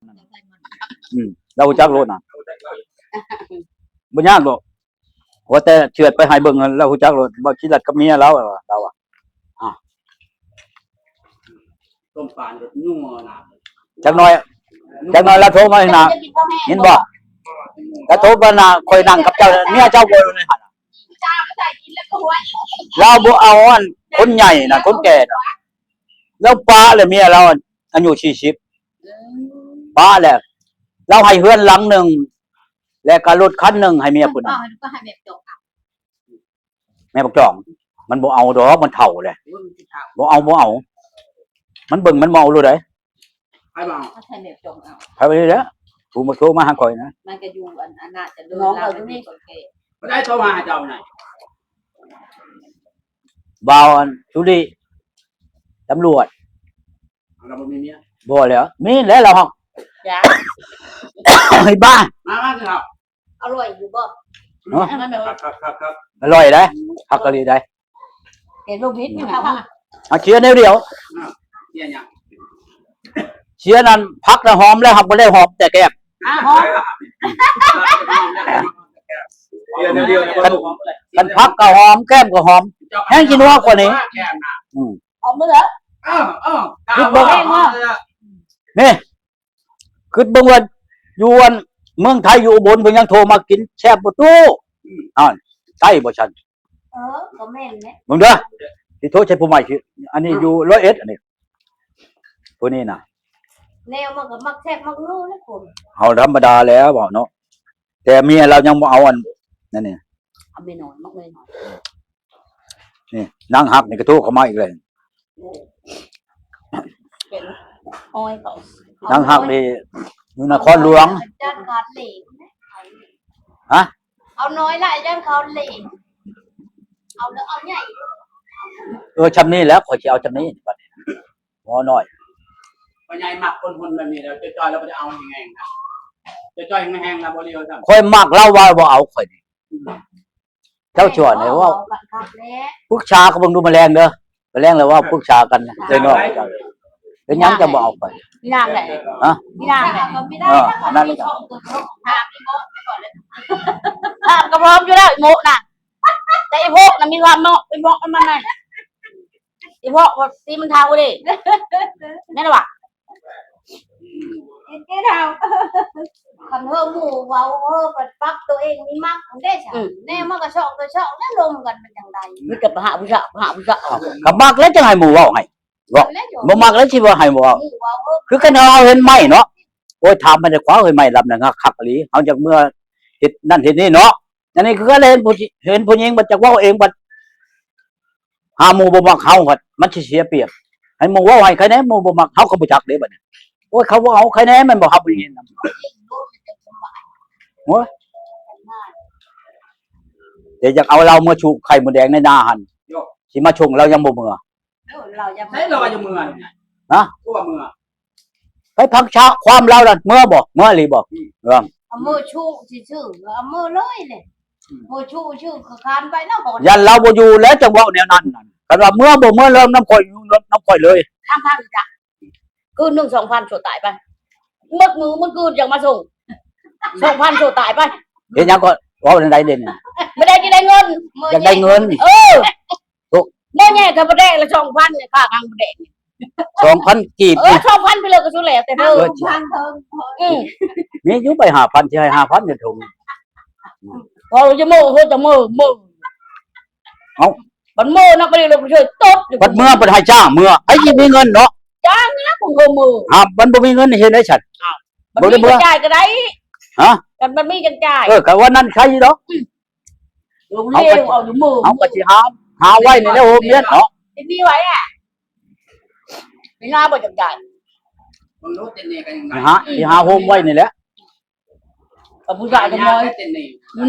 ອືມ ລາວຮູ້ຈັກໂລດນະ ບໍ່ຍາກດອກ ວ່າແຕ່ເຊືອດໄປໃຫ້ເບິ່ງ ລາວຮູ້ຈັກໂລດ ບໍ່ຂີ້ລັດກັບເມຍລາວ ລາວວ່າ ອ່າ ຕົ້ມປານກໍຍົວນະ ຈັກໜ່ອຍ ຈັກໜ່ອຍລາວໂທມາໃຫ້ນະ ເຫັນບໍ່? ລາວໂທມານະ ຂ້ອຍນັ່ງກັບເຈົ້າ ເມຍເຈົ້າບໍ່ຢູ່ໃນຫັ້ນ ລາວບໍ່ເອົາອັນຄົນໃຫຍ່ນະ ຄົນແກ່ນະ ລາວປະແລ້ວ ເມຍລາວອາຍຸສີ່ສິບ ປະແລ້ວ ລາວໃຫ້ເຮືອນຫຼັງໜຶ່ງ ແລະກະລົດຄັນໜຶ່ງໃຫ້ເມຍຜູ້ນັ້ນ ແມ່ບັກຈອງ ມັນບໍ່ເອົາດອກ ມັນເຖົ້າແລ້ວ ບໍ່ເອົາ ບໍ່ເອົາ ມັນເບິ່ງ ມັນບໍ່ເອົາໂລດໃດ ໃຜບໍ່ເອົາ ໃຜແມ່ບັກຈອງເອົາ ໃຜໄປນີ້ແຫຼະ ຜູ້ມາໂທມາຫາຂ້ອຍນະ ມັນກໍຢູ່ອັນ ອັນໜ້າຈະເດີນ ນ້ອງເຂົາຢູ່ນີ້ ບໍ່ໄດ້ໂທມາຫາເຈົ້ານະ ບ່າວອັນສຸລິ ຕຳຫຼວດ ລາວບໍ່ມີເມຍ ບໍ່ແລ້ວ ມີແລ້ວລາວ ຈ້າ ໄອ້ບ້າ ມາ ມາ ກິນເຂົ້າ ອະລ່ອຍຢູ່ບໍ່? ຮະ? ຄັກໆໆໆ ອະລ່ອຍໄດ໋ ຄັກອີ່ຫຼີໄດ໋ ເຫັນບໍ່ຜິດນີ້ນະ ອາ ເສຍແນວດຽວ ເສຍຫຍັງ? ເສຍນັ້ນ ຜັກນະຫອມແລ້ວ ຮັກບໍ່ໄດ້ຫອມແຕ່ແກ້ມ ອ່າ ຫອມ ຄັນ ຄັນຜັກກໍຫອມ ແກ້ມກໍຫອມ ແຮງຊິນົວກວ່ານີ້ ອືມ ຫອມມື້ເດີ ເອີ ເອີ ຄິດເບິ່ງ ນີ້ ຄິດເບິ່ງວ່າຢູ່ອັນເມືອງໄທ ຢູ່ອຸບົນ ເພິ່ນຍັງໂທມາກິນແຊບບໍ່ຕູ້ ອືມ ອ່າ ໃຕ້ບໍ່ຊັ້ນ ເອີ ກໍແມ່ນແຫຼະ ເບິ່ງເດີ ຊິໂທໃສ່ຜູ້ໃໝ່ ອັນນີ້ຢູ່ຮ້ອຍເອັດ ອັນນີ້ ຜູ້ນີ້ນະ ແນວມັນກໍມັກແຊບມັກນົວນະຄົນ ເຮົາທຳມະດາແລ້ວເວົ້າເນາະ ແຕ່ເມຍລາວຍັງບໍ່ເອົາອັນນັ້ນນີ້ ເອົາເມຍນ້ອຍ ມັກເມຍນ້ອຍ ນີ້ນາງຮັກນີ້ກໍໂທເຂົ້າມາອີກແລ້ວ ເປັນອ້ອຍເຂົາ ນາງຮັກນີ້ຢູ່ນະຄອນຫຼວງ ຢ້ານເຂົາເລະ ຮະ? ເອົານ້ອຍລະຢ້ານເຂົາເລະ ເອົາເລີຍ ເອົາໃຫຍ່ ເອີ ຊ່ຳນີ້ແຫຼະ ຂ້ອຍຊິເອົາຊ່ຳນີ້ບັດນີ້ ຫົວນ້ອຍ ພໍ່ໃຫຍ່ມັກຄົນຮຸ່ນແບບນີ້ແລ້ວ ຈ່ອຍໆ ລາວບໍ່ໄດ້ເອົາແຮງໆ ນະ ຈ່ອຍໆ ແຮງໆ ລາວບໍ່ເລີຍ ຂ້ອຍມັກລາວວ່າບໍ່ເອົາຂ້ອຍນີ້ ເຈົ້າຊວນໃຫ້ເວົ້າ ເວົ້າກັນຄັກແຫຼະ ປຶກສາກັນເບິ່ງດູມື້ແລງເດີ ມື້ແລງແລ້ວເວົ້າປຶກສາກັນເດີເນາະ ເປັນຫຍັງຈັ່ງບໍ່ເອົາໄປ ອີນາງແຫຼະ ຮະ ອີນາງແຫຼະ ເອີ ອັນນັ້ນແຫຼະ ຖາມອີໂມະກ່ອນເລີຍ ຖາມກໍພ້ອມຢູ່ແລ້ວ ອີໂມະນະ ແຕ່ອີໂມະນະມີຄວາມເນາະ ອີໂມະມັນນະ ອີເພາະວ່າສີມັນເທົາເດ້ ແມ່ນບໍ່ວະ? ເຫັນແກ່ເທົາ ຄັນເຮີໝູ່ເວົ້າ ເຮີບັດປັກໂຕເອງນີ້ມັກເດ້ຊະ ອືມ ແນວມັນກໍຊອກໂຕຊອກ ແລ້ວລົມກັນມັນຈັ່ງໃດ ມີແຕ່ປະຫາຜູ້ສາວ ປະຫາຜູ້ສາວ ເອົ້າ ກໍມັກແລ້ວຈັ່ງໃຫ້ໝູ່ເວົ້າໃຫ້ ເວົ້າ ແລ້ວ ບໍ່ມັກແລ້ວຊິວ່າໃຫ້ໝູ່ເວົ້າ ຄືຄັນເຮົາເຫັນໄມ້ເນາະ ໂອ້ຍ ຖາມມັນຈະຄວ້າເຮີຍ ໄມ້ລຳນັ້ນຄັກອີ່ຫຼີ ເຮົາຢາກເມືອເຮັດນັ້ນເຮັດນີ້ເນາະ ອັນນີ້ຄືກັນ ເຫັນຜູ້ ເຫັນຜູ້ຍິງບັດຈັກເວົ້າເອງ ບັດຫາໝູ່ບໍ່ມັກເຮົາ ບັດມັນຊິເສຍປຽບ ໃຫ້ໝູ່ເວົ້າໃຫ້ໃຄແດ່ ໝູ່ບໍ່ມັກ ເຮົາກໍບໍ່ຈັກເດ້ບັດນີ້ ໂອ້ຍ ເຂົາບໍ່ເອົາໃຄແດ່ ແມ່ນບໍ່ ເຮົາບໍ່ໄດ້ເຫັນນຳ ໂອ້ຍ ແຕ່ຢາກເອົາລາວເມືອຊູກໄຂ່ມົດແດງໃນນາຫັ້ນ ຊິມາຊົງລາວຍັງບໍ່ເມືອ ເອີ ລາວຍັງ ໃສລາວວ່າຈະເມືອ ຮະ ຄືວ່າເມືອ ໄປຟັງຊະຄວາມລາວນັ້ນ ເມືອບໍ່ ເມືອອີ່ຫຼີບໍ່ ອືມ ເອີ ເອົາເມືອຊູຊື່ໆ ເອົາເມືອເລີຍແຫຼະ ອືມ ເມືອຊູຊື່ໆ ຄືຄານໄປນຳ ຢ້ານລາວບໍ່ຢູ່ແລ້ວຈັ່ງເວົ້າແນວນັ້ນ ຄັນວ່າເມືອບໍ່ເມືອ ເລີ່ມນຳຂ້ອຍ ຢູ່ນຳຂ້ອຍເລີຍ ທາງພັນກະ ຄືນໜຶ່ງສອງພັນ ໂສດຕາຍໄປ ໝົດມື້ໝົດຄືນຈັ່ງມາສົ່ງ ສອງພັນ ໂສດຕາຍໄປ ເຮັດຫຍັງກໍເວົ້າແນວໃດເດນີ້ ບໍ່ໄດ້ຊິໄດ້ເງິນ ຢາກໄດ້ເງິນ ເອີ ໂອ້ ບໍ່ແຍ່ກັບບໍ່ແດກລະ ສອງພັນ ຄ່າກາງບໍ່ແດກ ສອງພັນກີບ ເອີ ນີ້ ສອງພັນ ໄປເລີຍກໍສຸດແລ້ວແຕ່ເດີ ເອີ ສອງພັນເທີງ ອືມ ມີຢູ່ໃບຫ້າພັນ ຊິໃຫ້ຫ້າພັນຢູ່ຖົງ ພໍຈະໂມ້ ໂຫ ຈະໂມ້ ໂມ້ ເອົ້າ ບັດໂມ້ນຳໄປເລີຍ ເລີຍຕົດຢູ່ ບັດເມືອ ບັດໃຫ້ຈ້າງເມືອ ໃຜຊິມີເງິນເນາະ ຈ້າງນະ ຂອງເຂົາເມືອ ຫາ ມັນບໍ່ມີເງິນເຮັດໄດ້ຊັ້ນ ອ້າວ ບໍ່ໄດ້ເມືອ ບັດມີຈັ່ງຈ່າຍກໍໄດ້ ຮະ ກັນບັດມີຈັ່ງຈ່າຍ ເອີ ກະວ່ານັ້ນໃຄຢູ່ດອກ ອືມ ເຮົາກໍ ເອົາຢູ່ມື ເຮົາກໍຊິຫາ ຫາໄວ້ນີ້ແຫຼະ ໂຮມຮຽນເນາະ ຊິມີໄວ້ອະ ມີງາບໍ່ຈັກໄດ້ ເບິ່ງດູເຕັນເນກໍຍັງໄດ້ ຫາ ຊິຫາໂຮມໄວ້ນີ້ແຫຼະ ກັບຜູ້ຊາຍກໍມອຍ ເຕັນເນ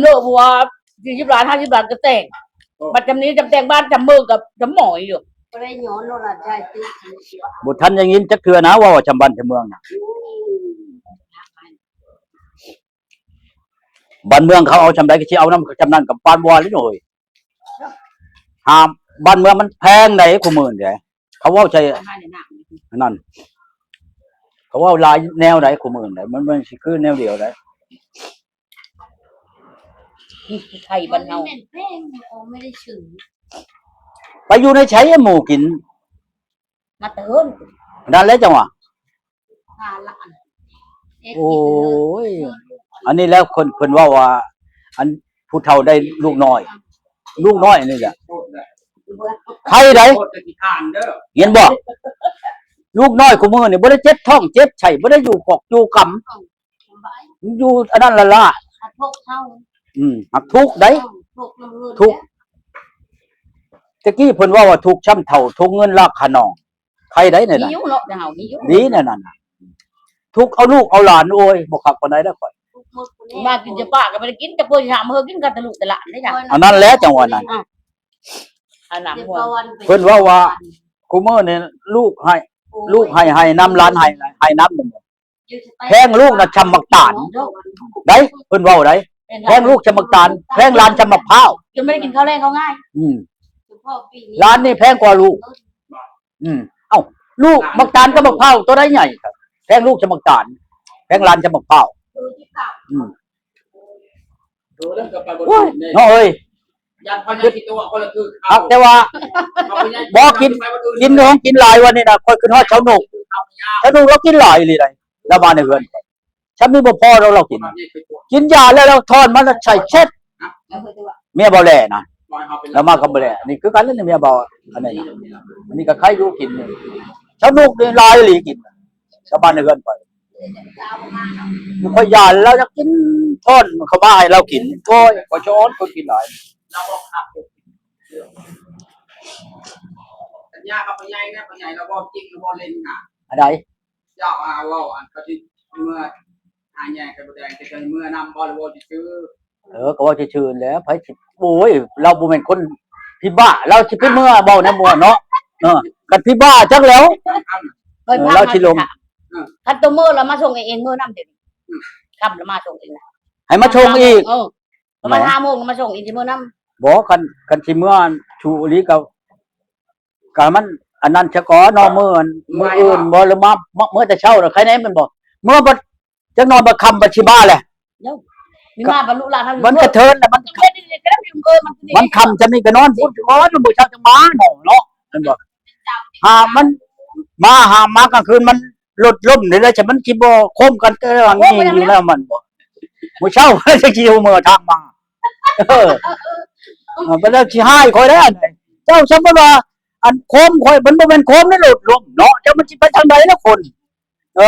ເນາະ ເພາະວ່າສີ່ສິບລ້ານ ຫ້າສິບລ້ານກໍແຕ່ງ ໂອ້ ບັດຈຳນີ້ຈຳແຕ່ງບ້ານຈຳເມືອງກັບຈຳໝອຍຢູ່ ບໍ່ໄດ້ຍ້ອນໂລດລະ ໃຈຕິ ບໍ່ທັນໄດ້ຍິນຈັກເທື່ອນະ ເວົ້າວ່າຈຳບ້ານຈຳເມືອງນະ ອືມ ບ້ານເມືອງເຂົາເອົາຊ່ຳໃດກໍຊິເອົານຳຊ່ຳນັ້ນ ກັບປານບໍ່ວ່າເລີຍໂຫຍ ຫາ ບ້ານເມືອງມັນແພງໃດ ຄູ່ມື້ນີ້ເດ້ ເຂົາເວົ້າໃສ່ອັນນັ້ນ ເຂົາເວົ້າຫຼາຍແນວໃດ ຄູ່ມື້ໃດ ມັນ ມັນຊິຄືແນວດຽວໃດ. ໄທບ້ານເຮົາ ໄປຢູ່ໃນໃສໝູ່ກິນ ມາແຕ່ເຮືອນ ນັ້ນແຫຼະຈັ່ງວ່າ. ໂອ້ຍ ອັນນີ້ແຫຼະ ເພິ່ນ ເພິ່ນເວົ້າວ່າ ອັນຜູ້ເຖົ້າໄດ້ລູກນ້ອຍ ລູກນ້ອຍນີ້ແຫຼະ ໄຄໃດ ເຫັນບໍ່? ລູກນ້ອຍຄູ່ມື້ນີ້ບໍ່ໄດ້ເຈັບທ້ອງເຈັບໄສ້ ບໍ່ໄດ້ຢູ່ກອກຢູ່ກຳ ຢູ່ອັນນັ້ນລະລະ ອືມ ຮັກທຸກໃດ ທຸກ. ແຕ່ກີ້ເພິ່ນເວົ້າວ່າທຸກຊ້ຳເຖົ້າ ທຸກເງິນລາກຂະໜອງ ໄຄໃດນັ້ນ ມີຢູ່ເນາະ ແຕ່ເຮົາມີຢູ່ ດີແນວນັ້ນ ທຸກເອົາລູກເອົາຫຼານ ໂອ້ຍ ບໍ່ຄັກປານໃດແລ້ວຂ້ອຍ ມາກິນຈະປາກໍບໍ່ໄດ້ກິນ ຈະປ່ວຍຊິຖາມເຮີກິນກັນແຕ່ລູກແຕ່ຫຼານເດ້. ອັນນັ້ນແຫຼະ ຈັ່ງວ່ານັ້ນ ອັນນັ້ນ ເພິ່ນເວົ້າວ່າ ຄູ່ມື້ນີ້ລູກໄຫ້ ລູກໄຫ້ ໄຫ້ນຳ ຫຼານໄຫ້ ໄຫ້ນຳ ແພງລູກນະຊ່ຳໝາກຕານໃດ ເພິ່ນເວົ້າໃດ ແພງລູກຊ່ຳໝາກຕານ ແພງຫຼານຊ່ຳໝາກພ້າວ ຈົນບໍ່ໄດ້ກິນເຂົ້າແລງເຂົ້າງາຍ ອືມ ຫຼານນີ້ແພງກວ່າລູກ ອືມ ເອົ້າ ລູກໝາກຕານກັບໝາກພ້າວໂຕໃດໃຫຍ່ ແພງລູກຊ່ຳໝາກຕານ ແພງຫຼານຊ່ຳໝາກພ້າວ ອືມ ໂອ້ຍ ເນາະເອີຍ ຢ້ານພໍ່ໃຫຍ່ຊິຕົວະຄົນລະຄືເຂົາ ແຕ່ວ່າ ບໍ່ກິນ ກິນຂອງກິນຫຼາຍວັນນີ້ນະ ຂ້ອຍຄິດຮອດຊາວໜຸກ ຊາວໜຸກລາວກິນຫຼາຍອີ່ຫຼີໃດ ລາວມາໃນເຮືອນ ຊຳນີ້ບໍ່ພໍດອກລາວກິນ ກິນຢາແລ້ວລາວຖອນມາແລ້ວໃສ່ເຊັດ ເມຍເບົາແຫຼນະ ລາວມາກັບເບົາແຫຼ ນີ້ຄືກັນແຫຼະ ເມຍເບົາ ອັນນີ້ນະ ອັນນີ້ກໍໄຄຢູ່ກິນນີ້ ຊາວໜຸກນີ້ຫຼາຍອີ່ຫຼີກິນ ຊາວບ້ານໃນເຮືອນຂ້ອຍ ຂ້ອຍຢ້ານລາວຢາກກິນ ຖອນເຂົ້າມາໃຫ້ລາວກິນ ໂອ້ຍ ຂ້ອຍສະອອນຄົນກິນຫຼາຍ ລາວບໍ່ຄັກ ສັນຍາກັບພໍ່ໃຫຍ່ນະ ພໍ່ໃຫຍ່ລາວເວົ້າຈິງ ລາວບໍ່ຫຼິ້ນນະ ອັນໃດ ເຈົ້າຫາເວົ້າ ອັນເຂົາຊິເມືອຫາແຍງໄຂ່ມົດແດງ ເຈົ້າຊິເມືອນຳບໍ່ ຫຼືເວົ້າຊື່ໆ? ເອີ ກໍເວົ້າຊື່ໆແຫຼະ ໃຜຊິ ໂອ້ຍ ລາວບໍ່ແມ່ນຄົນພິບາ ລາວຊິໄປເມືອເວົ້ານຳໝູ່ເນາະ ເອີ ຄັນພິບາຈັກແລ້ວ ເອີ ລາວຊິລົງ ຄັນໂຕເມືອລາວມາສົ່ງເອງ ເມືອນຳດຽວນີ້ ອືມ ຄ່ຳລາວມາສົ່ງເອງນະ ໃຫ້ມາສົ່ງອີກ ເອີ ປະມານຫ້າໂມງມາສົ່ງອີກ ຊິເມືອນຳ ບໍ່ ຄັນ ຄັນຊິເມືອຊູ່ອີ່ຫຼີກໍ ກະມັນອັນນັ້ນຊະກ່ອນເນາະ ມື້ ມື້ອື່ນບໍ່ ຫຼືມາ ມາ ເມືອແຕ່ເຊົ້າລະໄຄແນ່ແມ່ນບໍ່ ເມືອບັດຈັກໜ່ອຍບັດຄ່ຳບັດຊິມາແຫຼະ ເອີ ມີມາບັນລຸລານ ມັນກະເທີນລະ ມັນ ມັນຄ່ຳຊ່ຳນີ້ກະນອນພຸ້ນກ່ອນ ມື້ເຊົ້າຈັ່ງມາເນາະ ເນາະ ແມ່ນບໍ່ ຫາມັນມາ ຫາມາກາງຄືນມັນລົດລົ້ມນີ້ແຫຼະ ມັນຊິບໍ່ຄົມກັນແຕ່ວ່າງີຢູ່ແລ້ວມັນບໍ່ ມື້ເຊົ້າຈັ່ງຊິຮູ້ເມືອທາງມາ ເອີ ເອີ ບັດແລ້ວຊິຮ້າຍຂ້ອຍແລ້ວ ເຈົ້າສົມມຸດວ່າ ອັນໂຄມຂ້ອຍມັນບໍ່ແມ່ນໂຄມໃນໂລດລົມເນາະ ເຈົ້າມັນຊິໄປທາງໃດລະຄົນ ເອີ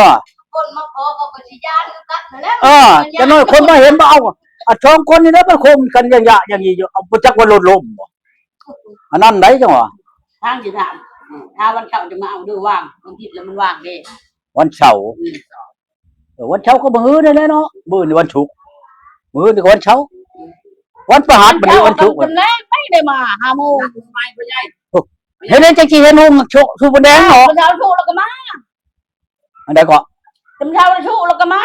ຄົນມາພໍເຂົາກໍຊິຢ້ານຄືກັນຫັ້ນແຫຼະ ເອີ ຈັກໜ້ອຍຄົນມາເຫັນວ່າ ເອົ້າ ອັນສອງຄົນນີ້ແຫຼະມັນໂຄມກັນຢະໆຢ່າງນີ້ຢູ່ ເອົາ ບໍ່ຈັກວ່າໂລດລົມບໍ່ ອັນນັ້ນໃດ ຈັ່ງວ່າ ທາງຊິຖາມ ຖ້າວັນເສົາຈະມາເອົາເດີ ວ່າງ ວັນທິດລະມັນວ່າງເດ້ ວັນເສົາ ອືມ ເອີ ວັນເສົາກໍມື້ຮືນີ້ແຫຼະເນາະ ມື້ນີ້ວັນສຸກ ມື້ຮືນີ້ກໍວັນເສົາ ວັນພະຫັດ ມື້ນີ້ວັນສຸກ ຕອນແລງໄປໄດ້ມາຫ້າໂມງ ໂອ້ ເຮັດໃດຈັ່ງຊິເຫັນຮຸ່ງສຸກ ສຸກແດງເນາະ ຕອນເຊົ້າສຸກແລ້ວກໍມາ ອັນໃດເກາະ ຕອນເຊົ້າສຸກແລ້ວກໍມາ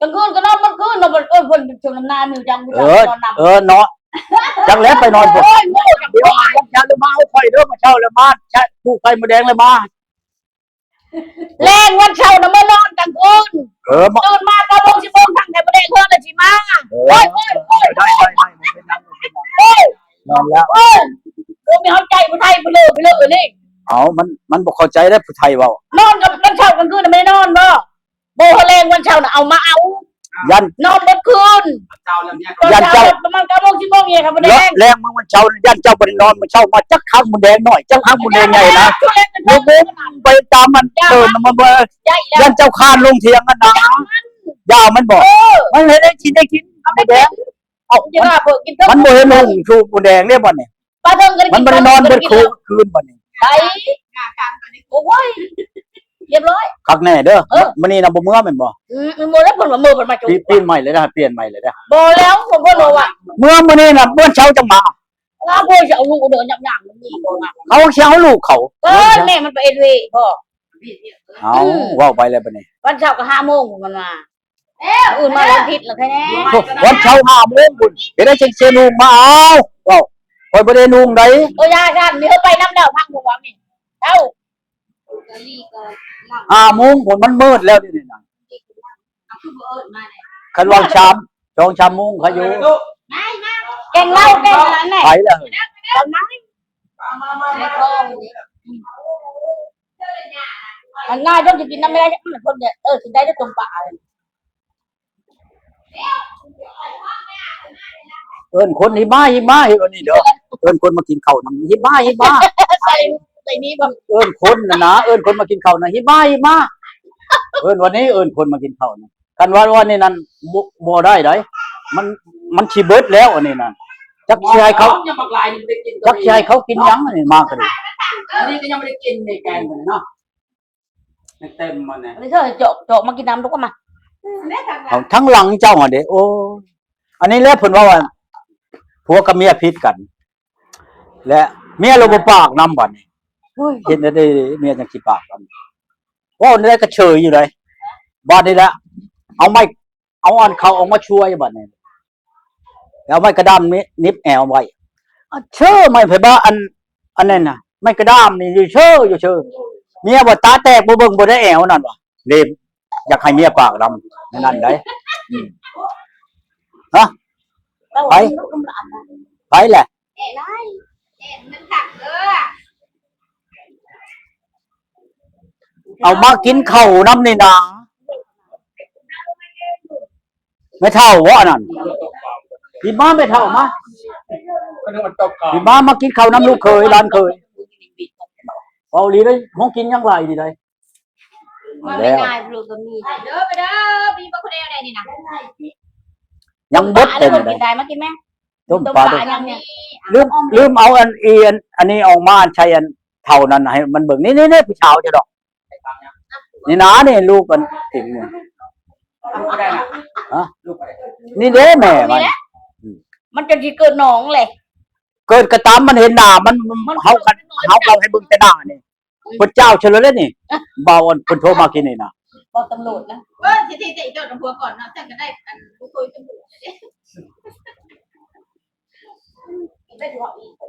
ກາງຄືນກໍນອນໝົດຄືນ ນອນໝົດ ໂອ້ຍ ເພິ່ນຊົງນ້ຳນາ ມີຈັງ ເອີ ນອນນຳ ເອີ ເນາະ ຈັກແລ້ວໄປນອນພຸ້ນ ໂອ້ຍ ໂອ້ຍ ດຽວວັນຈັນມາເອົາຂ້ອຍເດີ ມາເຊົ້າແລ້ວມາ ໃຊ້ປູກໄຂ່ມົດແດງແລ້ວມາ ແລງວັນເສົານະມານອນກາງຄືນ ເອີ ຕື່ນມາເກົ້າໂມງສິບໂມງ ທັງໄຂ່ມົດແດງເຮືອນລະຊິມາ ເອີ ໂອ້ຍ ໂອ້ຍ ໂອ້ຍ ໄດ້ ໄດ້ ໄດ້ ບໍ່ເປັນຫຍັງ ໂອ້ຍ ນອນແລ້ວ ໂອ້ຍ ບໍ່ມີເຂົ້າໃຈຜູ້ໄທ ໄປເລີ ໄປເລີນີ້ ເອົ້າ ມັນ ມັນບໍ່ເຂົ້າໃຈເດ້ຜູ້ໄທເວົ້າ ນອນກັບວັນເສົາກາງຄືນນະ ບໍ່ໄດ້ນອນບໍ່? ບໍ່ ແລງວັນເສົານະເອົາມາເອົາ ຢ້ານ ນອນເບິດຄືນ ຢ້ານເຈົ້າ ປະມານເກົ້າໂມງສິບໂມງນີ້ ໄຂ່ມົດແດງ ແລງມື້ວັນເສົາຢ້ານເຈົ້າບໍ່ໄດ້ນອນ ມື້ເຊົ້າມາຈັກໄຂ່ມົດແດງນ້ອຍ ຈັກໄຂ່ມົດແດງໃຫຍ່ນະ ແລງ ໄປຕາມມັນເຕີນມັນບໍ່ ຢ້ານເຈົ້າຄານລົງຖຽງຫັ້ນນະ ຢ່າມັນບໍ່ ເອີ ມັນເຮັດໃຫ້ຊິໄດ້ກິນໄຂ່ມົດແດງ ເອົ້າ ມັນບໍ່ເຫັນຮຸ່ງສຸກມົດແດງເດ້ບັດນີ້ ປາເທິງກໍໄດ້ ມັນບໍ່ໄດ້ນອນເບິດຄືນ ຄືນບັດນີ້ ໄດ້ ໂອ້ຍ ຮຽບຮ້ອຍ ຄັກແນ່ເດີ ເອີ ມື້ນີ້ນະບໍ່ເມືອແມ່ນບໍ່? ອືມ ບໍ່ແລ້ວ ເພິ່ນວ່າເມືອ ເພິ່ນມາ ປີ ປີໃໝ່ເລີຍນະ ປ່ຽນໃໝ່ເລີຍນະ ບໍ່ແລ້ວ ເພິ່ນວ່າ ເມືອມື້ນີ້ນະ ມື້ເຊົ້າຈັ່ງມາ ລາວບໍ່ຊິເອົາລູກເດີ ຍາກໆ ນີ້ ເຂົາຊິເອົາລູກເຂົາ ເອີ ແມ່ມັນໄປເຮັດວຽກ ພໍ່ ເອົາ ອືມ ເວົ້າໄປແລ້ວບັດນີ້ ວັນເສົາກໍຫ້າໂມງ ເພິ່ນວ່າ ມື້ອື່ນມາວັນທິດລະແທ້ແນ່ ວັນເສົາຫ້າໂມງພຸ້ນ ເຮັດໃດຈັ່ງຊິນຸ່ງມາ ເອົາ ເວົ້າ ຂ້ອຍບໍ່ໄດ້ນຸ່ງໃດ ໂອ້ ຢ່າຊັ້ນ ມີເຮົາໄປນຳແລ້ວ ພັງຫົວນີ້ ເອົາ ຫ້າໂມງພຸ້ນ ມັນມືດແລ້ວນີ້ນະ. ຄັນວ່າສາມ ສອງສາມໂມງເຂົາຢູ່ ແກງເຫຼົ້າ ແກງອັນນັ້ນແຫຼະ ໄປແລ້ວ ອັນນັ້ນ ອັນນັ້ນຕ້ອງຊິກິນນຳແມ່ ເອີ ຊິໄດ້ແຕ່ຕົ້ມປາ. ເອີ້ນຄົນ ຫິມາ ຫິມາ ເຮັດອັນນີ້ເດີ ເອີ້ນຄົນມາກິນເຂົ້ານຳ ຫິມາ ຫິມາ ໃສ່ ໃສ່ນີ້ບໍ່ ເອີ້ນຄົນນະນະ ເອີ້ນຄົນມາກິນເຂົ້ານະ ຫິມາ ຫິມາ ເອີ້ນວ່ານີ້ ເອີ້ນຄົນມາກິນເຂົ້ານະ. ຄັນວ່າ ວ່ານີ້ນັ້ນ ບໍ່ ບໍ່ໄດ້ໃດ ມັນ ມັນຊິເບິດແລ້ວອັນນີ້ນະ. ຈັກຊິໃຫ້ເຂົາ ຍັງບັກຫຼາຍ ຍັງບໍ່ໄດ້ກິນ ຈັກຊິໃຫ້ເຂົາກິນຫຍັງອັນນີ້ ມາກໍໄດ້ ອັນນີ້ກໍຍັງບໍ່ໄດ້ກິນໃນແກງເພິ່ນເນາະ. ມັນເຕັມໝົດນະ ອັນນີ້ເທາະ ເຈາະ ເຈາະມາກິນນ້ຳລູກກໍມາ ເອົາທາງຫຼັງເຈົ້າຫັ້ນເດ້. ໂອ້ຍ ອັນນີ້ແຫຼະເພິ່ນເວົ້າວ່າ ຜົວກັບເມຍຜິດກັນ ແລະເມຍລາວບໍ່ປາກນຳບັດນີ້. ໂອ້ຍ ເຮັດແນວໃດເມຍຈັ່ງຊິປາກນຳ ເວົ້າແນວໃດກໍເຊີຍຢູ່ໃດ. ບາດນີ້ລະ ເອົາໄມ້ ເອົາອັນເຂົາອອກມາຊ່ວຍບາດນີ້ ແລ້ວໄມ້ກະດ້າມໜິບແອວໄວ້ ອັນເຊີຍ ໄມ້ໄຜບ້າ ອັນ ອັນນັ້ນນະ ໄມ້ກະດ້າມນີ້ຢູ່ເຊີຍ ຢູ່ເຊີຍ. ເມຍວ່າຕາແຕກ ບໍ່ເບິ່ງບໍ່ໄດ້ແອວນັ້ນວ່າ ເລມ ຢາກໃຫ້ເມຍປາກນຳນັ້ນໄດ໋. ອືມ ຮະ ໄປ ໄປແຫຼະ ເອົາມາກິນເຂົ້ານຳນີ້ນາ. ແມ່ເຖົ້າບໍ່ອັນນັ້ນ? ອີ່ມາແມ່ເຖົ້າມາ ອີ່ມາ ມາກິນເຂົ້ານຳລູກເຂີຍ ຫຼານເຂີຍ. ເວົ້າອີ່ຫຼີເດ້ ຂອງກິນຍັງຫຼາຍອີ່ຫຼີໃດ໋. ມາແລ້ວ ງ່າຍໆ ລູກກໍມີເດີ ເດີ ມີບໍ່ຄົນແນວໃດນີ້ນະ ຍັງເບິດເຕັມເລີຍ ກິນໄດ້ ມາກິນແມ່ ຕົ້ມປາ ຕົ້ມປາ ຍັງມີ ລືມ ລືມເອົາອັນ ອີ ອັນ ອັນນີ້ອອກມາ ອັນໃສ່ອັນເຖົ້ານັ້ນໃຫ້ມັນເບິ່ງ ນີ້ ນີ້ ນີ້ ຜູ້ສາວເຈົ້າດອກ ນີ້ນາ ນີ້ລູກອັນເອງນີ້ ຮະ ນີ້ເດ້ແມ່ມັນ ມັນຈົນຊິເກີດໜອງແຫຼະ ເກີດກະຕາມ ມັນເຫັນໜ້າມັນ ມັນ ເຮົາກັນ ເຮົາກໍໃຫ້ເບິ່ງແຕ່ໜ້ານີ້ ເພິ່ນຈ້າວເທື່ອແລ້ວນີ້ ບ່າວອັນເພິ່ນໂທມາກີ້ນີ້ນະ ບອກຕຳຫຼວດນະ ເອີ ຊິ ຊິ ຊິໂດດນຳຜົວກ່ອນເນາະ ຈັ່ງກໍໄດ້ອັນ ບໍ່ເຄີຍເປັນຜົວເດ້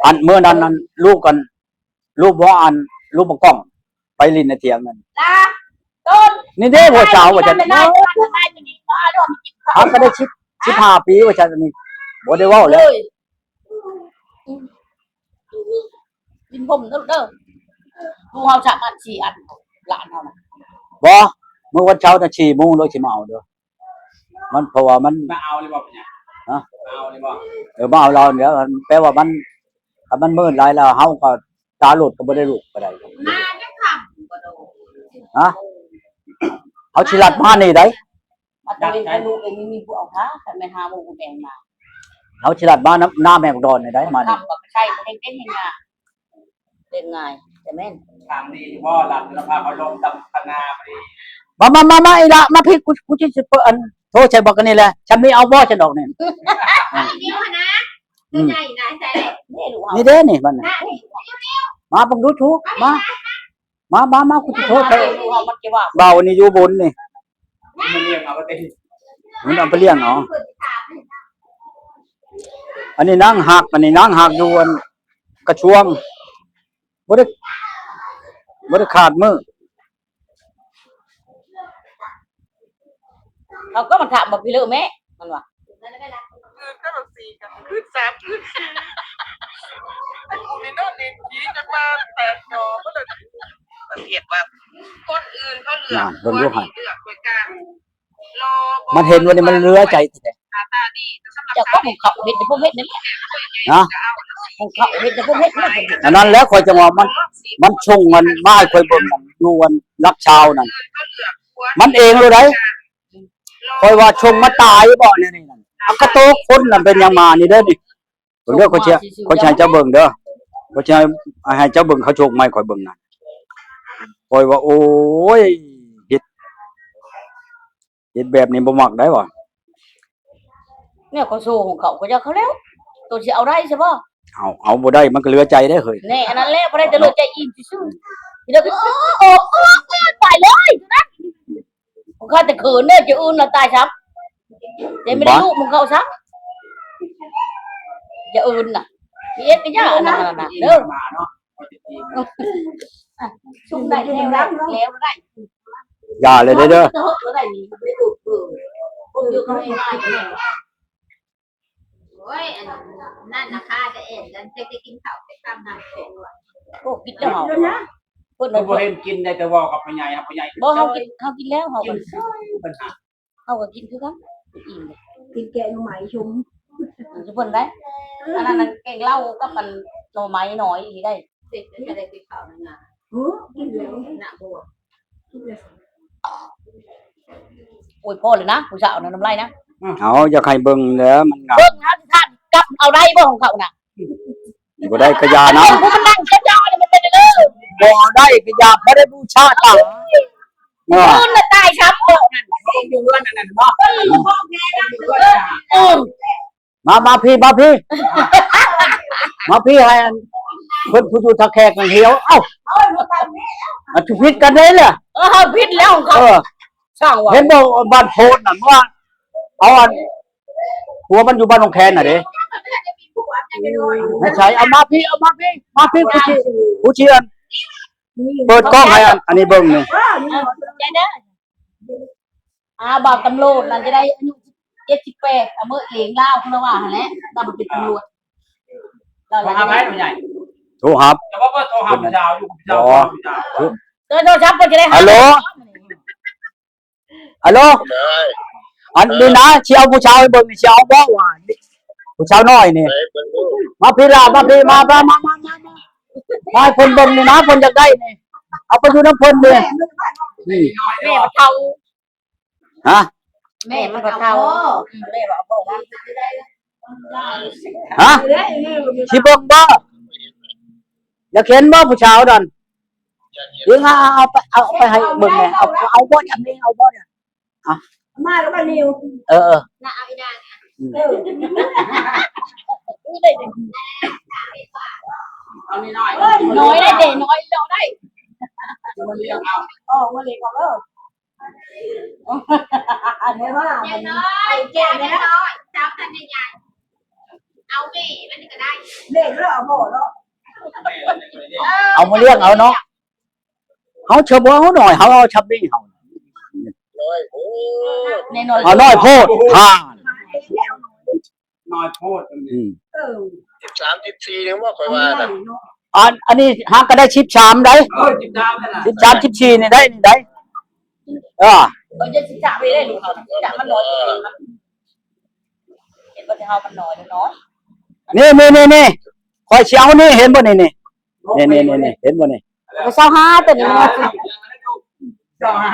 ອັນ ມື້ນັ້ນ ອັນ ລູກ ອັນ ລູກບໍ່ ອັນ ລູກບໍ່ກ້ອງ ໄປຫຼິ້ນໃນຖຽງນັ້ນ ລາ ຕົ້ນ ນີ້ເດ້ ຜົວສາວວ່າຊັ້ນ ເຮົາກໍໄດ້ສິບ ສິບຫ້າປີວ່າຊັ້ນ ອັນນີ້ ບໍ່ໄດ້ເວົ້າແລ້ວ ກິນຜົມເດີລູກເດີ ລູກເຮົາສາມອັນສີ່ອັນ ຫຼານເຮົານະ ບໍ່ ມື້ວັນເສົານະ ສີ່ໂມງໂລດ ຊິມາເອົາເດີ ມັນ ເພາະວ່າມັນ ມາເອົາເລີຍບໍ່ ເປັນຫຍັງ ຮະ ມາເອົາເລີຍບໍ່ ເອີ ມາເອົາລາວນີ້ແຫຼະ ແປວ່າມັນ ຄັນມັນມືດຫຼາຍແລ້ວ ເຮົາກໍຕາໂລດກໍບໍ່ໄດ້ລຸກປານໃດ ມາຈັກຄ່ຳ ຮະ ເຮົາຊິລັດມານີ້ໃດ ມາຕະເວນກັບລູກເອງ ມີຜູ້ເອົາພາ ຄັນແມ່ນຫາໝູ່ແບ່ງມາ ເຮົາຊິລັດມານຳ ນຳແມ່ບັກດອນນີ້ໄດ໋ ມານີ້ ຄຳບັກໄຊບໍ່ໄດ້ເປັນຫຍັງ ເປັນງ່າຍ ແຕ່ແມ່ນ ທາງນີ້ບໍ່ ລັດລະພາເຂົາລົງຕຳຂະໜາດນີ້ ມາ ມາ ມາ ມາ ອີ່ຫຼ້າ ມາພີ້ ກູ ກູຊິເປີດ ອັນ ໂທໃສ່ບັກອັນນີ້ແຫຼະ ຊ່ຳນີ້ເອົາບໍ່ຊັ້ນດອກນີ້ ດຽວຫັ້ນນະ ອືມ ໃຫຍ່ນາໃສ່ ນີ້ລູກເຮົາ ນີ້ເດ້ນີ້ ມັນ ນະ ນີ້ ມາເບິ່ງດູ ຖູກ ມາ ມາ ມາ ມາ ກູຊິໂທໃສ່ ເວົ້ານີ້ຢູ່ບົນນີ້ ມັນລ້ຽງເອົາໄປ ມັນເອົາໄປລ້ຽງເອົາ ອັນນີ້ນາງຮັກ ອັນນີ້ນາງຮັກຢູ່ອັນກະຊວງ ບໍ່ໄດ້ ບໍ່ໄດ້ຂາດມື້ ເຂົາກໍມາຖາມວ່າ ພີ່ເລີແມ່ ມັນວ່າ ຄືນກັນສາມຄືນ ຄືນສາມຄືນສີ່ ໄອ້ກູນີ້ນອນຫຼິ້ນຜີຈົນວ່າແຕກໜໍ່ເບິດເລີຍ ສັງເກດວ່າຄົນອື່ນເຂົາເລືອກ ນານ ເບິ່ງດູຫັ້ນ ເລືອກໂດຍການ ມັນເຫັນວ່ານີ້ມັນເຫຼືອໃຈແທ້ໆ ເຈົ້າຂອງເຂົາເຮັດແຕ່ພວກເຮັດນັ້ນແຫຼະ ນະ ຂອງເຂົາເຮັດແຕ່ພວກເຮັດນັ້ນ ອັນນັ້ນແຫຼະ ຂ້ອຍຈັ່ງວ່າມັນ ມັນສົ່ງອັນມາໃຫ້ຂ້ອຍເບິ່ງ ຢູ່ອັນຫຼັກຊາວນັ້ນ ມັນເອງໂລດໃດ ຂ້ອຍວ່າສົ່ງມາຕາຍບໍ່ແນວນີ້ນັ້ນ ອັກກະໂຕຄົນນັ້ນເປັນຫຍັງມານີ້ເດີນີ້ ເບິ່ງເດີ ຂ້ອຍຊິ ຂ້ອຍຊິໃຫ້ເຈົ້າເບິ່ງເດີ ຂ້ອຍຊິໃຫ້ ໃຫ້ເຈົ້າເບິ່ງ ເຂົາໂຊກມາໃຫ້ຂ້ອຍເບິ່ງນະ ຂ້ອຍວ່າ ໂອ້ຍ ເຮັດ ເຮັດແບບນີ້ບໍ່ມັກໄດ໋ວ່າ ແນວເຂົາໂຊຂອງເຂົາ ເຂົາເຈົ້າເຂົາແລ້ວ ໂຕຊິເອົາໄດ້ຊະບໍ່ ເອົາ ເອົາບໍ່ໄດ້ ມັນກໍເຫຼືອໃຈໄດ໋ເຮີ້ຍ ແນ່ ອັນນັ້ນແຫຼະ ບໍ່ໄດ້ແຕ່ເຫຼືອໃຈອີ່ຊື່ໆ ເດີ ໂອ້ ໂອ້ ໂອ້ ໄປເລີຍ ພວກຂ້າແຕ່ເຂີນເດີ ຈະອື່ນລະຕາຍຊ້ຳ ແຕ່ບໍ່ໄດ້ລູກຂອງເຂົາຊ້ຳ ຢ່າອື່ນນະ ເຮັດກໍຢ່າອັນນັ້ນນະ ເດີ ມາເນາະ ຊຸມໄດ້ແລ້ວໄດ້ ແລ້ວໄດ້ ຢ່າເລີຍເດີ ເດີ ບໍ່ມີຄວາມໝາຍ ໂອ້ຍ ອັນນັ້ນນະ ຂ້າຈະແອນກັນ ແຕ່ໄດ້ກິນເຂົ້າແຕ່ຄ່ຳນຳແຂງວ່າ ໂອ້ ຜິດແລ້ວເຮົາ ເພິ່ນ ເພິ່ນບໍ່ເຫັນກິນ ໄດ້ແຕ່ເວົ້າກັບພໍ່ໃຫຍ່ ພໍ່ໃຫຍ່ ບໍ່ ເຮົາກິນ ເຮົາກິນແລ້ວ ເຮົາ ກິນ ເຮົາກໍກິນຄືກັນ ອີ່ມ ກິນແກງໜໍ່ໄມ້ຊຸມ ເພິ່ນໄດ້ ອັນນັ້ນແກງເຫຼົ້າກັບອັນໜໍ່ໄມ້ໜ້ອຍອີ່ຫຼີໄດ ເດັກກໍຈະໄດ້ກິນເຂົ້ານະ ເອີ ກິນແລ້ວນະ ບໍ່ ກິນແລ້ວ ໂອ້ຍ ພໍແລ້ວນະ ຜູ້ສາວນະ ນ້ຳລາຍນະ ເອົາ ຢາກໃຫ້ເບິ່ງແຫຼະ ມັນງາມ ເບິ່ງເຮົາຊິທານກັບເອົາໄດ້ບໍ່ຂອງເຂົານະ ບໍ່ໄດ້ກະຢ່ານະ ເບິ່ງຜູ້ມັນນັ່ງເຈັບຢານີ້ມັນເປັນເດີ ບໍ່ໄດ້ກະຢ່າ ບໍ່ໄດ້ບູຊາຕາ ເອີ ຄືນະຕາຍຊ້ຳບໍ່ນັ້ນ ຢູ່ເຮືອນອັນນັ້ນບໍ່ ເອີ ມາ ມາພີ້ ມາພີ້ ມາພີ້ ໃຫ້ອັນ ເພິ່ນຜູ້ຢູ່ທ່າແຂກນັ້ນເຫັນ ເອົ້າ ມັນຊິຜິດກັນໄດ໋ລະ ເອີ ເຮົາຜິດແລ້ວຂອງເຂົາ ເອີ ຊ່າງວ່າ ເຫັນບໍ່ ບ້ານໂພນນັ້ນວ່າ ເອົາອັນ ຜົວມັນຢູ່ບ້ານໜອງແຄນນະເດ້ ໃນໃສ ເອົາມາພີ້ ເອົາມາພີ້ ມາພີ້ ຜູ້ຊິ ຜູ້ຊິອັນ ເປີດກ້ອງໃຫ້ອັນ ອັນນີ້ເບິ່ງນີ້ ເອີ ເອີ ໄດ້ເດີ ອ່າ ບ່າວຕຳຫຼວດນັ້ນຈະໄດ້ອາຍຸເຈັດສິບແປດ ອາເມີເອງລາວ ເພິ່ນວ່າຫັ້ນແຫຼະ ລາວບໍ່ເປັນຕຳຫຼວດ ລາວ ໂທຫາໃຜ ພໍ່ໃຫຍ່ ໂທຫາ ແຕ່ວ່າບໍ່ໂທຫາຜູ້ສາວຢູ່ ຜູ້ສາວ ບໍ່ ຜູ້ສາວ ເອີ ໂທສັບເພິ່ນຈະໄດ້ຫາ ຮັລໂຫຼ ຮັລໂຫຼ ເອີຍ ອັນນີ້ນະ ຊິເອົາຜູ້ສາວໃຫ້ເບິ່ງນີ້ ຊິເອົາບໍ່ວ່າ ຜູ້ສາວນ້ອຍນີ້ ໃຫ້ເບິ່ງດູ ມາພີ້ລະ ມາພີ້ ມາ ມາ ມາ ມາ ມາໃຫ້ເພິ່ນເບິ່ງນີ້ນະ ເພິ່ນຢາກໄດ້ນີ້ ເອົາໄປຢູ່ນຳເພິ່ນນີ້ ນີ້ ແມ່ບັກເທົ້າ ຮະ ແມ່ມັນກໍເຖົ້າ ອືມ ແມ່ວ່າເອົາບໍ່ ຮະ ຊິເບິ່ງບໍ່ ຢາກເຫັນບໍ່ຜູ້ສາວນັ້ນ ເອີ ເອົາ ເອົາໄປ ເອົາໄປໃຫ້ເບິ່ງແດ່ ເອົາ ເອົາບໍ່ ຈຳນີ້ ເອົາບໍ່ ເອົາ ມາແລ້ວບໍ່ນິວ ເອີ ເອີ ນະ ເອົາອີນາງ ອືມ ເອີ ເອົານ້ອຍໆ ນ້ອຍໄດ້ເດ ນ້ອຍເອົາໄດ້ ເອົາມາລ້ຽງເອົາ ເອົາມາລ້ຽງເອົາເດີ. ແມ່ນບໍ່ ແມ່ນ້ອຍ ແມ່ນ້ອຍ ເຈົ້າທ່ານໃຫຍ່ ເອົາແມ່ມັນນີ້ກໍໄດ້ ແມ່ກໍເອົາບໍ່ເນາະ ເອີ ເອົາມາລ້ຽງເອົາເນາະ ເຮົາຊະບໍ່ເອົານ້ອຍ ເຮົາເອົາຊຳນີ້ເຮົາ ນ້ອຍໂພດ ແມ່ນ້ອຍ ເອົານ້ອຍໂພດ ນ້ອຍໂພດ ອືມ ເອີ ສິບສາມ ສິບສີ່ ນີ້ບໍ່ ຂ້ອຍວ່ານະ ອັນ ອັນນີ້ຫາກກໍໄດ້ສິບສາມໄດ໋ ເອີ ສິບສາມ ສິບສາມ ສິບສີ່ ນີ້ໄດ໋ ນີ້ໄດ໋ ເອີ ຂ້ອຍຈະສິບສາມໄດ້ລູກເຮົາ ສິບສາມ ມັນນ້ອຍ ເຫັນບໍ່ ທີ່ເຮົາມັນນ້ອຍ ນ້ອຍ ນີ້ໆໆໆ ຂ້ອຍຊິເອົານີ້ ເຫັນບໍ່ນີ້ ນີ້ ນີ້ໆໆ ເຫັນບໍ່ນີ້ ຊາວຫ້າ ຕົວນີ້ມັນ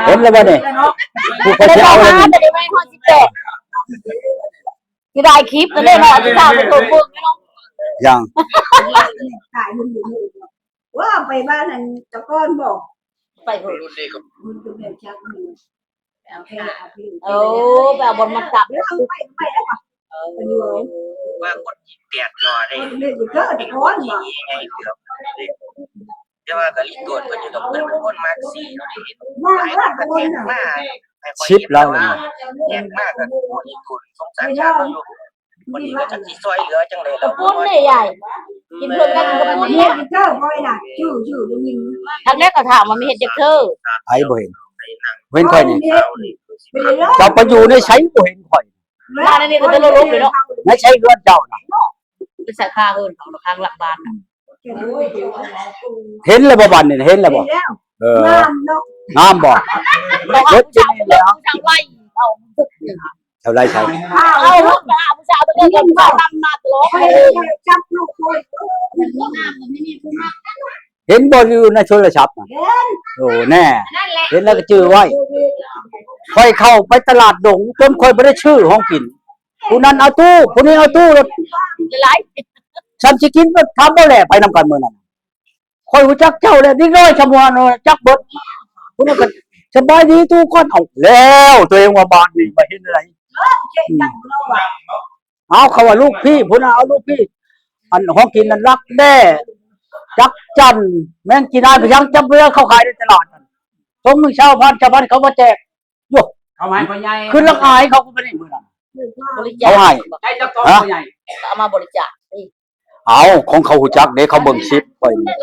ເຫັນແລ້ວບໍ່ນີ້ ຜູ້ຂ້ອຍຊິເອົາແລ້ວນີ້ ຊາວຫ້າ ຕົວນີ້ມັນຮອດສິບແປດ ຊິໄດ້ຄລິບ ກໍໄດ້ເນາະ ຊິເອົາໄປໂທດເບິ່ງເນາະ ຍັງ ວ່າໄປບ້ານນັ້ນຕະກ່ອນບໍ່ ໄປພຸ້ນ ໂອ້ ໄປເອົາບ່ອນມັດຈຳ ເອີ ໄປ ໄປແລ້ວ ເອີ ວ່າຄົນທີ່ແຕກໜໍ່ໄດ້ ເອີ ເດີ ຕະກ່ອນບໍ່ ແຕ່ວ່າກໍລີໂຕນເພິ່ນຢູ່ດອກ ເພິ່ນເປັນຄົນມັກສີເນາະ ເຫັນຫຼາຍຄົນກໍແທກມາໃຫ້ຂ້ອຍ ສິບ ເຫັນແລ້ວ ແຕ່ວ່າແທກມາກໍ ໂອ້ ລີໂຕນ ສົງສານຊາດເຮົາຢູ່ ບັດນີ້ກໍຈັກຊິຊ່ອຍເຫຼືອຈັ່ງໃດແລ້ວ ເພິ່ນນີ້ໃຫຍ່ ກິນເພິ່ນກັນກໍບໍ່ເຮັດ ທາງໃດກໍຖາມວ່າມີເຮັດຈັກເທື່ອ ໃຜບໍ່ເຫັນ ເຫັນຂ້ອຍນີ້ ເຈົ້າໄປຢູ່ໃນໃສບໍ່ເຫັນຂ້ອຍ ມາໃນນີ້ກໍຈະລົບເລີຍເນາະ ໃນໃສເຮືອນເຈົ້ານະ ໄປໃສ່ຄາເຮືອນເຂົາທາງຫຼັງບ້ານນະ ເຫັນແລ້ວບໍ່ບັດນີ້ ເຫັນແລ້ວບໍ່ ເອີ ງາມເນາະ ງາມບໍ່ ເບິດຢູ່ນີ້ແລ້ວ ເອົາ ເອົາໄລ່ໃສ່ ເອົາ ໄປຫາຜູ້ສາວ ເຫັນບໍ່ຢູ່ໃນໂທລະສັບນະ ເຫັນ ໂອ້ ແນ່ ເຫັນແລ້ວກໍຈື່ໄວ້ ຂ້ອຍເຂົ້າໄປຕະຫຼາດດົງ ຈົນຂ້ອຍບໍ່ໄດ້ຊື້ຂອງກິນ ຜູ້ນັ້ນເອົາຕູ້ ຜູ້ນີ້ເອົາຕູ້ ຫຼາຍ ຊ່ຳຊິກິນ ຖາມບໍ່ແຫຼະ ໄປນຳກັນມື້ນັ້ນ ຂ້ອຍຮູ້ຈັກເຈົ້າແລ້ວ ເດັກນ້ອຍຊຳວ່າຮູ້ຈັກເບິດ ຜູ້ນັ້ນກໍສະບາຍດີຕູ້ກ່ອນ ເອົາແລ້ວ ຕົວເອງວ່າບາດນີ້ວ່າເຮັດແນວໃດ ເອົາ ເຂົາວ່າລູກພີ່ ຜູ້ນັ້ນເອົາລູກພີ່ ອັນຂອງກິນນັ້ນລັກແດ້ ຈັກຈັ່ນ ແມງຈີນາຍ ໄປຍັງຈັບເວລາເຂົາຂາຍໃນຕະຫຼາດນັ້ນ ຖົງໜຶ່ງຊາວພັນ ຊາວພັນ ເຂົາມາແຈກ ໂຍ ເອົາໃຫ້ພໍ່ໃຫຍ່ ຄືລະອາຍເຂົາກໍບໍ່ໄດ້ມື້ນັ້ນ ບໍລິຈາກ ເຂົາໃຫ້ ໃຫ້ເຈົ້າຂອງ ຮະ ພໍ່ໃຫຍ່ ເອົາມາບໍລິຈາກ ເອົາ ຂອງເຂົາຮູ້ຈັກເດ້ ເຂົາເບິ່ງຄລິບຂ້ອຍນີ້.